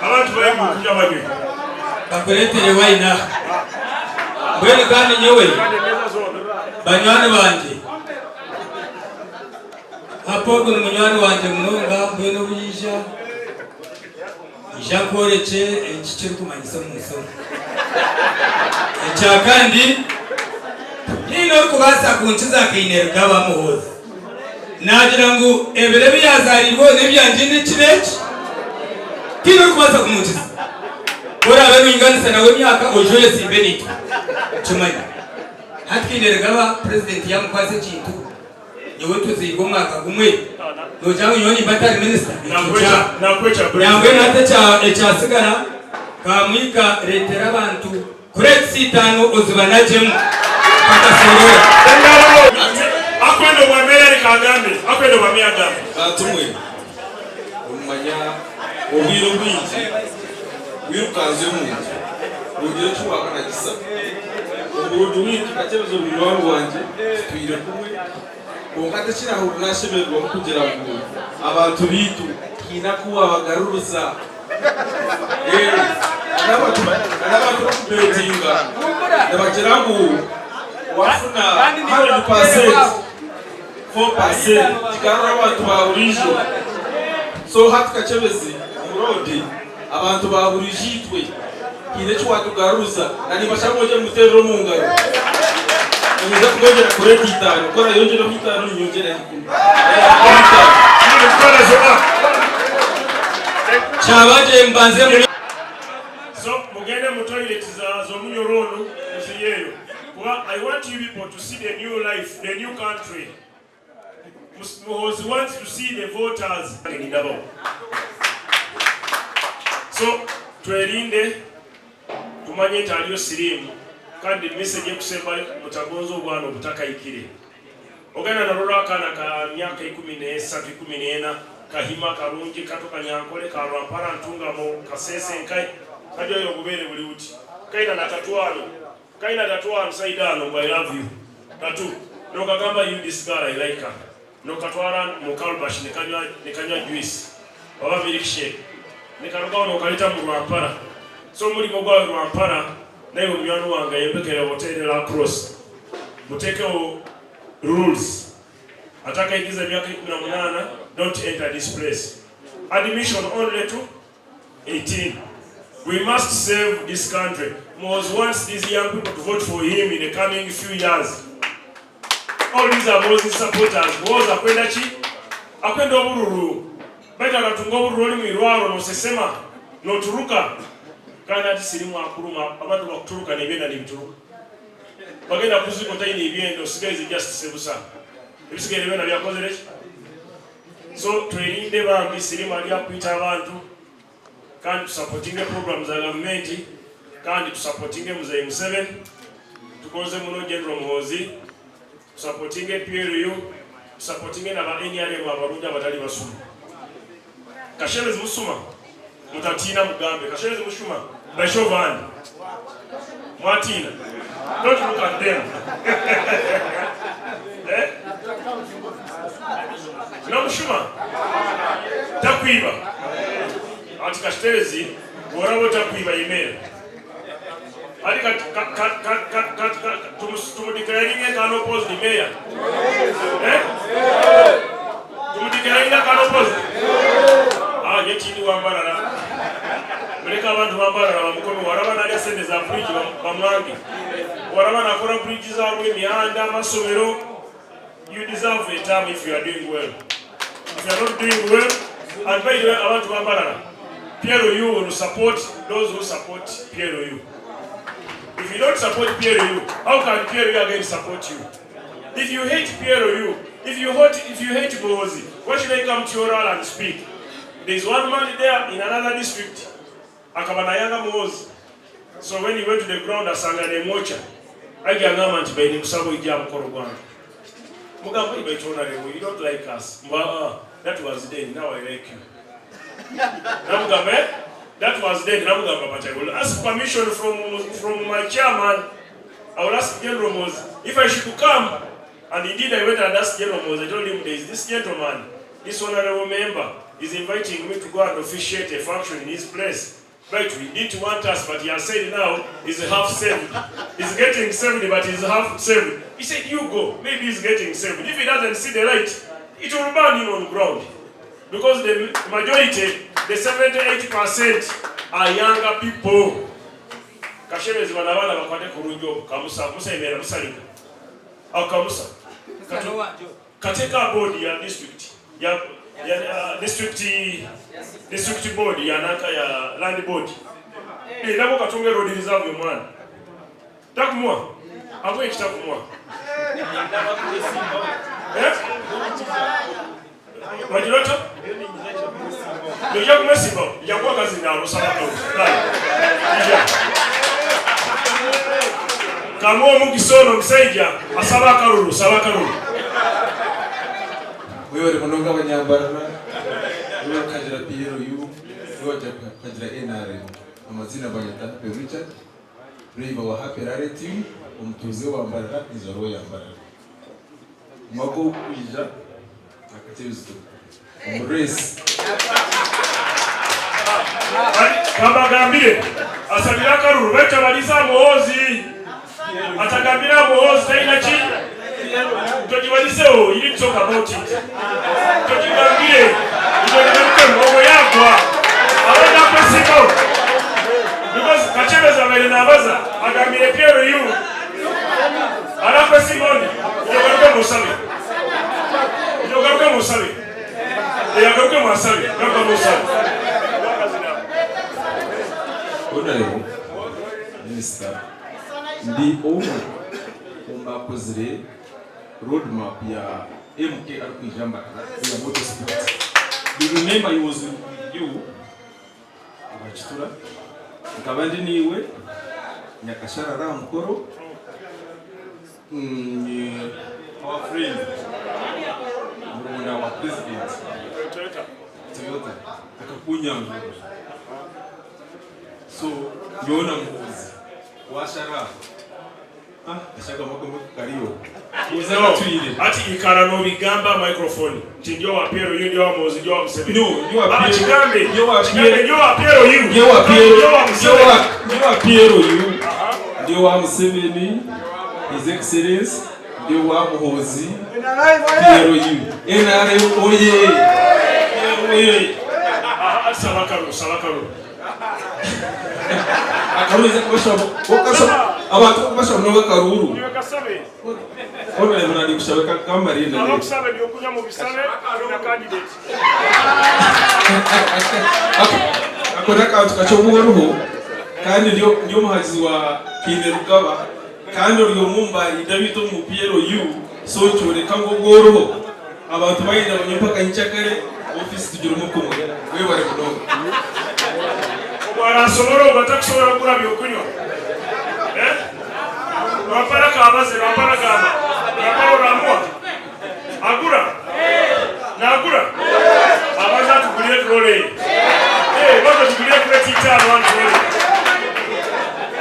Abantu baine okunywa banywe. Bakureetere wine aha. Mbwenu kandi nyowe banywani bangye, Happy ogu ni munywani wangye munonga mbwenu obu yaija, ija nkworekye eki kirikumanyisa omu nsi omu. Ekya kandi, tihaine orikubaasa kunkiza Kainerugaba Muhoozi. Naagira ngu ebiro ebi yaazaariirweho n'ebyangye n'ekiro eki, tihaine orikubaasa kumunkiza. Ku oraabe noinganisa nawe emyaka, oije oyesimbe naitwe. Kimanye. Hati Kainerugaba purezidenti yaamukwatsa ekintu, nyowe tuzairwe omwaka gumwe, noogira ngu nyowe nimba ntari minisita? Ekyo kyaha. Nambwenu hati ekyatsigara, Kamwika reetera abantu Crates itaano ozibanagyemu bakasoroora. Akwenda obwa meeya reka agambe. Akwenda obwa meeya agambe. Bantu mwe, nimumanya obwire obwingi wirukanzya omuntu nogira eki wamunagisa. Omurundi witu Kakyebezi munywani wangye tutwire kumwe kwonka tikirahurira nashemererwamu kugira ngu abantu beitu haine aku wabagaruriza. Hariho abantu abarikubetinga nibagira ngu wafuna 100%, 4% kigarura abantu ba buriijo. So hati Kakyebezi omuroodi abantu ba buriijo itwe haine eki watugaruza na nimbashaba mwongyere muterere omu ngaro. Niinyija kubongyera kureeta itaano ku orayongyereho itaano niinyongyereho ikumi. Kyabagye mbanze muri. So mugende mu toilet za zomunyoro onu muziyeyo kuba I want you people to see the new life, the new country. Muhoozi wants to see the voters. Nindabaho. So twerinde tumanye nti aliyo siriimu kandi message ekusembayo mutagonza obwana obutakahikire. Ogenda narora akaana ka myaka 13, 14, kahima, karungi, kato, kanyankole, ka Rwampara, Ntungamo, Kasese, Nkai, kajwaire obubeere buri buti, kaina na tatwano, kaina tatwano side ano mbu I love you, tatu, nokagamba you this girl I like her, nokatwara mu calabash nikanywa nikanywa juice oba milk shake, nikarugaho nokaleta mu Rwampara. So omurimo gwawe Rwampara naiwe munywani wange ayembekere hotel La Cross. Mutekeho rules atakaikiza emyaka 18 don't enter this place admission only to 18 we must save this country Muhoozi wants these young people to vote for him in the coming few years all these are Muhoozi supporters Muhoozi akwenda ki akwenda obururu baitu akatunga obururu oli mwirwaro nosesema noturuka kandi ati sirimu akuruma abantu bakuturuka nebyenda nibituruka Bagenda kuzika otaine ebyenda osigaize just sebusa ebisigaire byona byakozire ki? So twerinde bambi sirimu ali akwita abantu kandi tusapotinge program za gavumenti kandi tusapotinge muzei Museveni tugonze muno General Muhoozi tusapotinge PLU tusapotinge na ba nrm abarungi abatali basuma Kashebezi musuma mutatiina mugambe Kashebezi mushuma by show of hand mwatiina don't look at them eh? Nomushuma takwiba ati Kashebezi bworaba otakwiba yemera ati tumudeclaringe nka unopposed mayor eh? Tumudeclaringe nka unopposed ah nye tindi wambarara muleke abantu bambarara bamukome waraba nalya sente za bridge bamwange waraba nakora bridge zabwe emihanda amasomero. You deserve a term if you are doing well. If you are not doing well, and by the way, abantu ba Mbarara, PLU will support those who support PLU. If you don't support PLU, how can PLU again support you? If you hate PLU, if you hate Muhoozi, why should I come to your rally and speak? There is one man there in another district, akaba nayanga Muhoozi. So when he went to the ground asanga nemwokya aija angamba nti baine nkusaba oije aha mukoro gwange. Mugamba you baitu honorable you don't like us. Mbu ah that was then now I like you. Namugamba eh that was then namugamba but I will ask permission from my chairman. I will ask General Muhoozi if I should come. And indeed I went and asked General Muhoozi. I told him there is this gentleman, this honorable member. He's inviting me to go and officiate a function in his place. Baitu he didn't want us but he has said now he's half saved. He's getting saved but he's half saved. He said you go. Maybe he's getting saved. If he doesn't see the light, it will burn him on ground. Because the majority, the 78% are younger people. Kashebezi bano abaana bakwate kurungi obu kamusa musa emera musalika akamusa Kateeka board ya district ya, ya uh, district district board ya nanka ya land board eh nabo katunge road reserve yo mwana takumwa abo ekitakumwa eh wajirota nojja kumwesimba yakuwa kazi nalo sabaka kamuwa omukisa ono omusajja asaba akalulu saba akalulu Mwebare munonga abanyambarara, mwebare kuhagira PLU, mwebare kuhagira NRM. Amaziina banyeta Happy Richard, driver wa Happy Rally Team, omutuuze wa Mbarara, enzaarwa ya Mbarara. Omwaka ogurikwija akatebizibwa omu race. Kambagambire asabire akaruru baitu abalize aha muhoozi atagambire aha muhoozi talina ki togibalizeho you didn't talk about it togigambire itogibalizeho obwo yagwa abenda kwesimbaho because Kakyebezi abaire nabaza agambire PLU Arakwesiga ondi ogaruke musabe ogaruke musabe agaruke musabe garuka musabe. Honourable Minister, ndi omwe omu bakozire road map ya MK arikwija Mbarara eya motor sport. You remember he was with you Rwakitura, nkaba ndi naiwe Nyakasharara aha mukoro. Our friend murumuna wa president Toyota akakunyanjurira so nyowe na Muhoozi washara aho ah ashagamba akamwe kariyo Muhoozi aratwire. Hati ikara nobigamba microphone nti ndi owa PLU ndi owa Muhoozi ndi owa Museveni. No, ndi owa Baba PLU. kigambe Ndi owa kigambe PLU. ndi owa PLU. Ndi owa Kandi PLU. ndi owa Museveni. Ndi owa PLU. Ndi owa Museveni. His Excellence ndi owa Muhoozi PLU. NRM oye! PLU oye! Aha, saba akaruru, saba akaruru. Akaruru nza kubashaba, okashaba abantu okubashaba munonga akaruru. Iwe kasabe. Honorable nari kushaba kamarire. Abakusaba ebyokunywa mubisabe na candidate. Ako n'akantu kakye obu oriho kandi ndi ndi omuhagizi wa Kainerugaba kandi ori omwe omu barinda baitu omu PLU so nikyoreka ngu obu oriho abantu bayenda banywe mpaka nyenkyakare ofiisi tugirimu kumwe. Webare munonga. Obu arasobora ogu atakusobora kugura byokunywa eh? Rwampara kabaze Rwampara gamba Rwampara oramuha agura nagura abanze atugurire turole eh banza tugurire kureti itaano hanu turole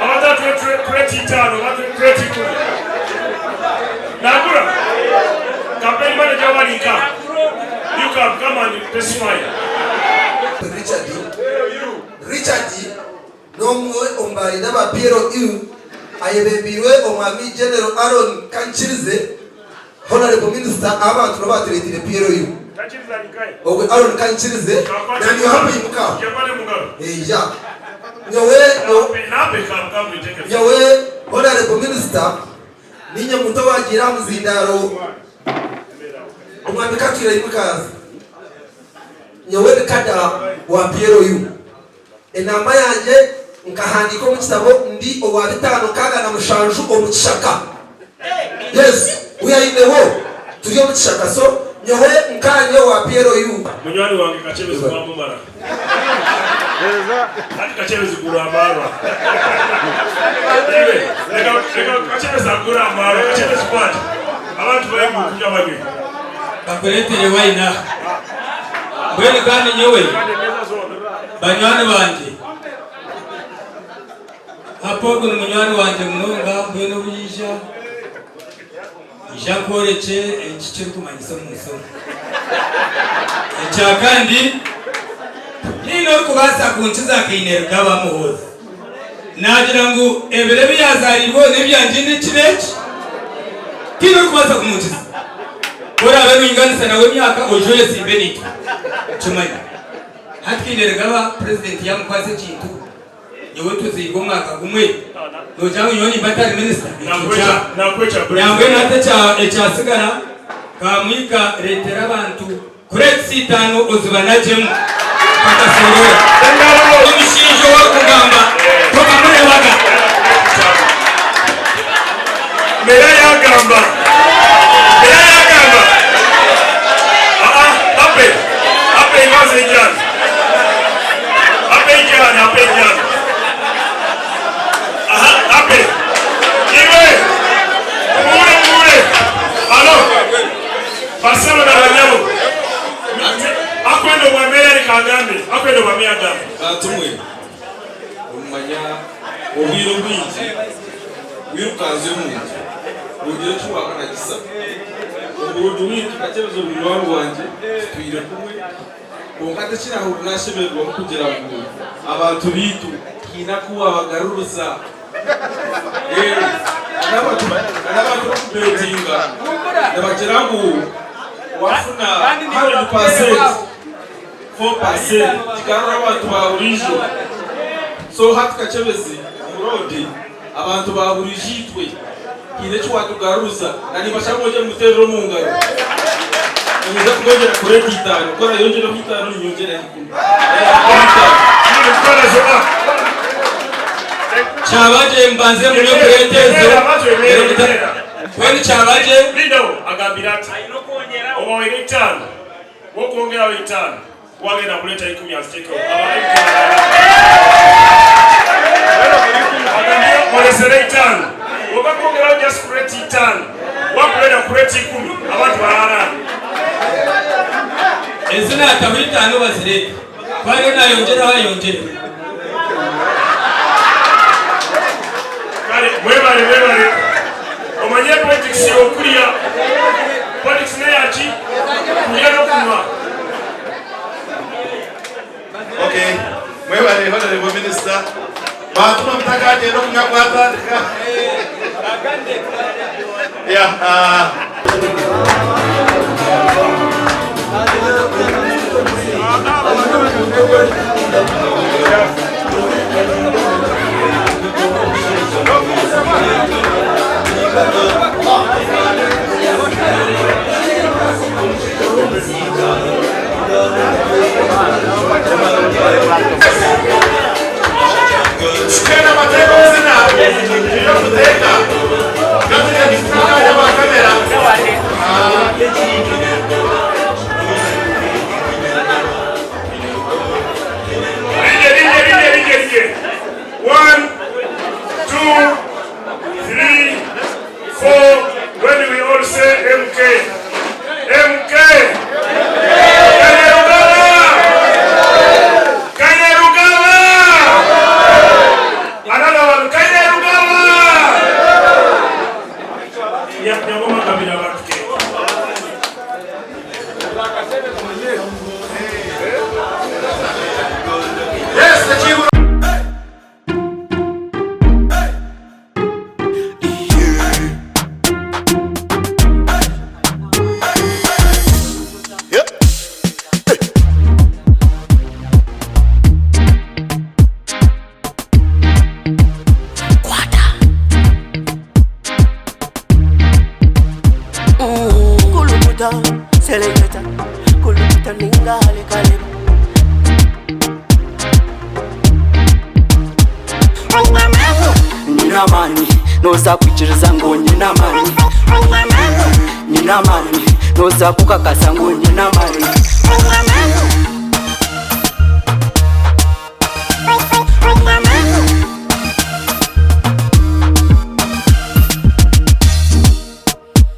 abanze atuwe kureti itaano oba kureti ikumi nagura campaign manager wali nka you can come and testify. Richard Richard n'omwe omu barinda ba PLU ayebembeirwe Omwami General Aaron Kankirize, Honourable Minister abantu nibo batureteire PLU. Ogwe Aaron Kankirize na nyowe hamu imuka aho. Eija. Nyowe nyowe Honourable Minister ninye muntu owagiire aha muzindaaro Omwami Katwire imuka aze. Nyowe ndi kada wa PLU. Enamba yangye nkahandiika omu kitabo ndi owa bitaano nkaaga na mushanju omu kishaka. Yes, we are in the war. Turi omu kishaka so nyowe nkanye owa PLU. Munywani wange Kakyebezi gwamumara. Hati Kakyebezi gura amarwa. Iwe, leka leka Kakyebezi agure amarwa. Kakyebezi kwata. Abantu bari kunywa banywe. Bakureetere wine aha. Mbwenu kandi nyowe banywani bangye, hapa ogu ni munywani wangye munonga mbwenu obu yaija, ija nkworekye eki kirikumanyisa omu nsi omu. Ekya kandi. Tihaine orikubaasa kunkiza Kainerugaba Muhoozi. Naagira ngu ebiro ebi yaazaariirweho n'ebyangye n'eki n'eki. Tihaine orikubaasa kumunkiza. Ku oraabe noinganisa nawe emyaka, oije oyesimbe naitwe. Kimanye. Hati Kainerugaba purezidenti yaamukwatsa ekintu, nyowe tuzairwe omwaka gumwe, noogira ngu nyowe nimba ntari minisita? Ekyo kya. Nambwenu hati ekyatsigara, Kamwika reetera abantu. Kureetisa itaano ozibanagyemu bakasoroora. Omushaija ou orikugamba tokamureebaga. Meya yagamba Meya yagamba aa ape ape ibaze ijana ape ijana ape ijana aha ape iwe mubuure mubuure alo Basebo na banyabo, akwenda obwa meeya reka agambe, akwenda obwa meeya agambe. Bantu mwe, nimumanya obwire obwingi wirukanzya omuntu nogira eki wakanagisa. Omurundi waitu Kakyebezi ori munywani wangye tutwire kumwe kwonka tekirahurira nashemererwa kugira ngu abantu baitu haine aku wabagaruriza. Hariho abantu abarikubetinga nibagira ngu wafuna 100%, 4% kigarura abantu ba buriijo. So hati Kakyebezi omu road abantu ba buriijo itwe haine eki watugaruza na nimbashaba mwongyere mututeerere omu ngaro. Niinyija kubongyera kureeta itaano ku orayongyereho itaano niinyongyeraho ikumi. Kyabagye mbanze munywe kureeta ezo reero muta mbwenu kyabagye. Lindaho agambire ati, Obawaire itaano, wokwongeraho itaano, wagenda kuleeta ikumi azitekeho. Aba MK Agambire olesere itaano, wokakwongeraho just kureeta itaano, wakuleeta kureeta ikumi, abantu bararara. Ezi naataho itaano bazireete. Ku ariyo naayongyeraho ayongyere. Kale mwebale mwebale omanye politics yokulya politics neyaki kulya nokunwa. Okay, mwebale Honorable Minister. Bantuma mutakagyenda okunywa kwatandika. Yeah, uh, Twena amateeka okuzina twine okuteeka Kamera. Rije rije rije rije rije. One, two, three, four. When we all say MK. MK. Kainerugaba. Kainerugaba. Another one. Kainerugaba. Nyangoma kabira abantu ke. Yes, the chief. Kulukuta, seleketa, kulukuta ninga halekaleba. Nyina amani noza kwikiriza ngu nyina amani nyina amani noza kukakasa ngu nyina amani.